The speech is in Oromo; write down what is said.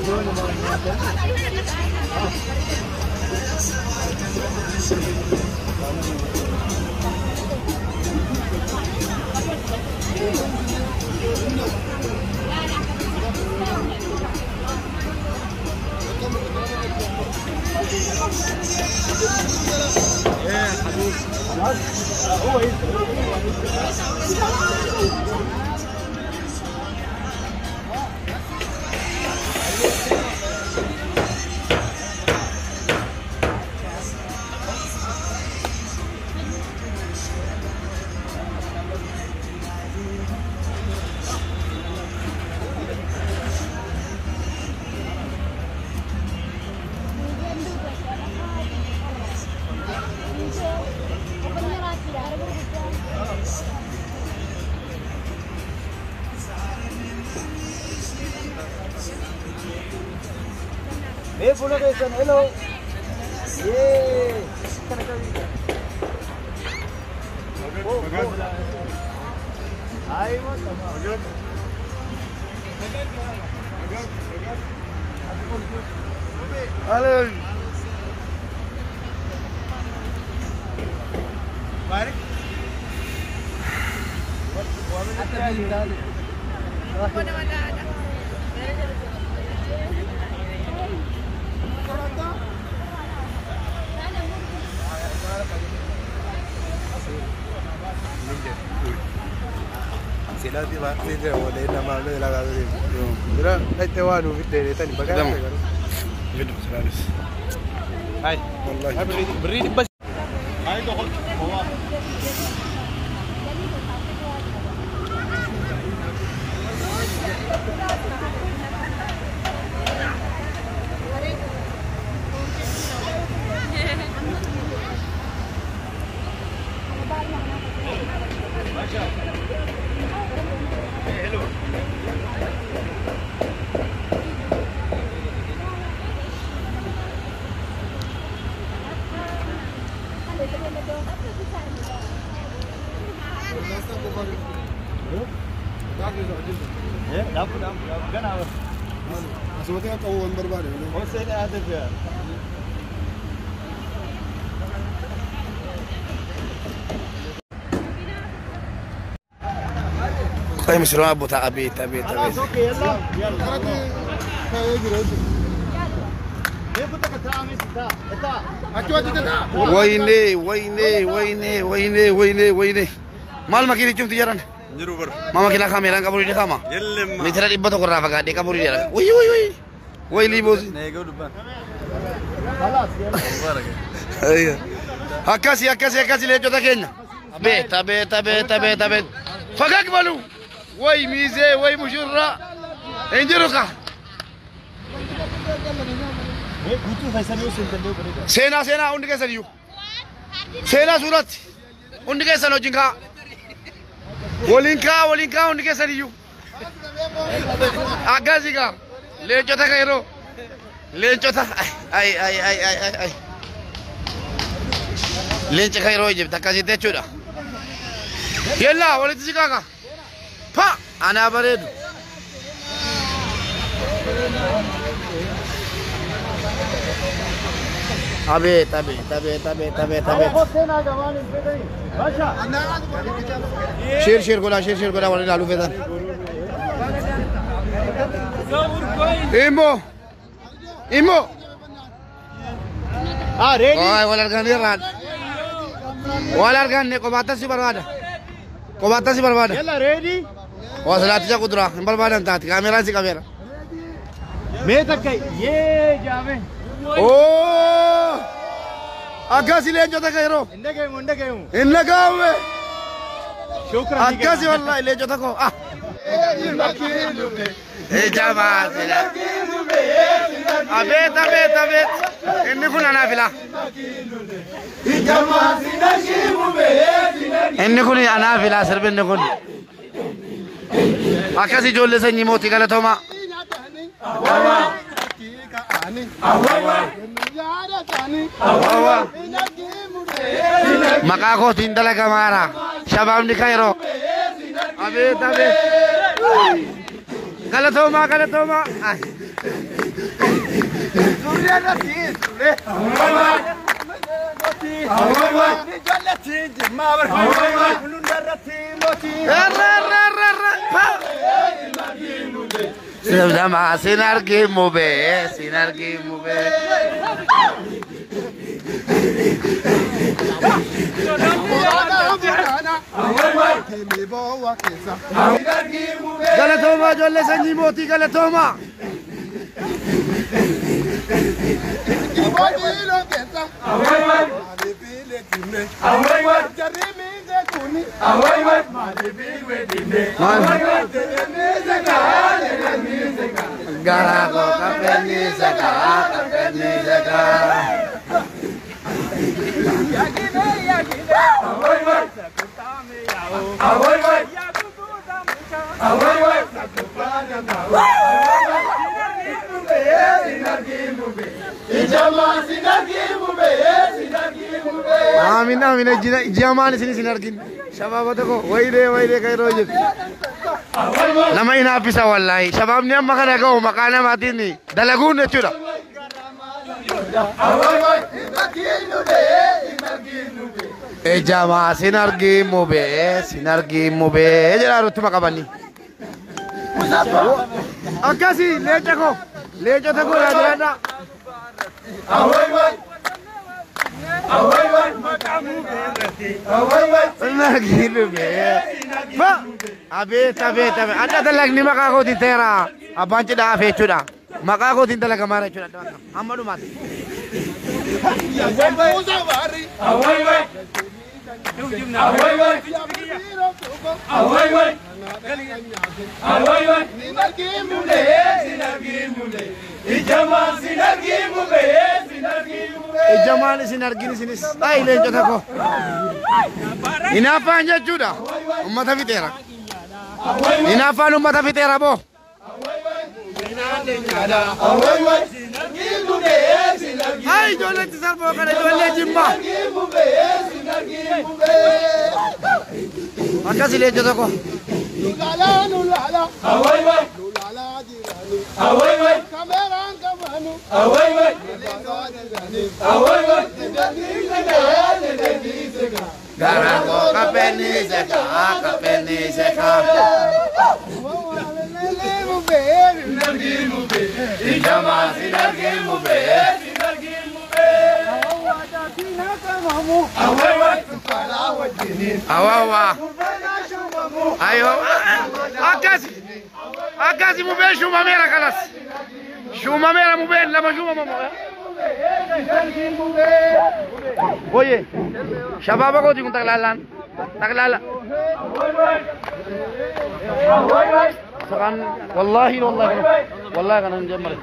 Hello. Yeah. طيب مش ابو تعبيت تعبيت تعبيت. ويني ويني ويني ويني ويني ويني مال ماكيني چوم تجارن ما ماكينا خاميران كابوري دي خاما متر ديبا تو كرا فغا دي كابوري دي وي وي وي وي لي بوز خلاص اكاسي اكاسي اكاسي ليجو تاكينا بيت بيت بيت بيت بيت فقاق بلو وي ميزي وي مشرة انجروكا سينا سينا उनके सरियू सेना सूरत उनके सनो जिंका वोलिंका वोलिंका उनके सरियू आगा जिका ले चौथा करो ले चौथा आई आई आई आई आई आई ले चखा रो जब तक जीते चुरा يلا ولد زكاكا فا انا بريد ابي تبي تبي تبي تبي تبي شير شير قولا شير شير قولا ولا لالو فيدا ايمو ايمو اه ريدي ولا رغاني ران ولا رغاني قباتا سي بروادا قباتا سي بروادا يلا ريدي وصلات جا قدرة بروادا انت كاميرا سي كاميرا मैं तक ये जावे ओ अक्कासी ले जो तक करो इन्ने गए मुंडे गए हूं इन्ने गावे शुक्र अक्कासी والله ले जो तक आ ए जमा से अबे तबे तबे इन्ने कुन انا فيلا इन्ने कुन انا فيلا سرب इन्ने कुन अक्कासी जोले से निमोती गलतोमा Maka ko tin talaga mara. Shabab ni Cairo. Abet abet. Galatoma galatoma. Ay. Sinargimube, sinargimube. Galatoma, ijoollee sanyii mootii galatoma. Garago kapeni zaka kapeni zaka. Amin amin jamaan isin isin argin shabaabota koo wayidee wayidee kan yeroo jettu nama inaaffisa wallaahi shabaabni amma kana ga'u maqaa namaatiin dalaguun jechuudha. Ejamaa sin argin mubee sin argin mubee jedhaa ruttuma qabanii. Akkasii leenca koo leencota koo yaa jiraadhaa. Abeet abeet abeet adda dalagni maqaa kootiin ta'eera abbaan cidhaa hafe jechuudha maqaa kootiin dalagamaara jechuudha hamma dhumaatti. Ijamaan isin argin isinis ay leencota koo hinaaffaan jechuudha ummata fixeera hinaaffaan ummata fixeera boo. Ay ijoolleen sarboo kana ijoollee jimmaa akkasi leencota koo. Garango kapeni zeka kapeni zeka. Awawa. Ayo. Akkasi. Akkasi mubeen shuumameera kalas. Shuumameera mubeen lama shuumamamu. Oye, shabaaba kooti kun taklaalaan. Taklaala. Sakan wallahi wallahi wallahi kanan jemmare.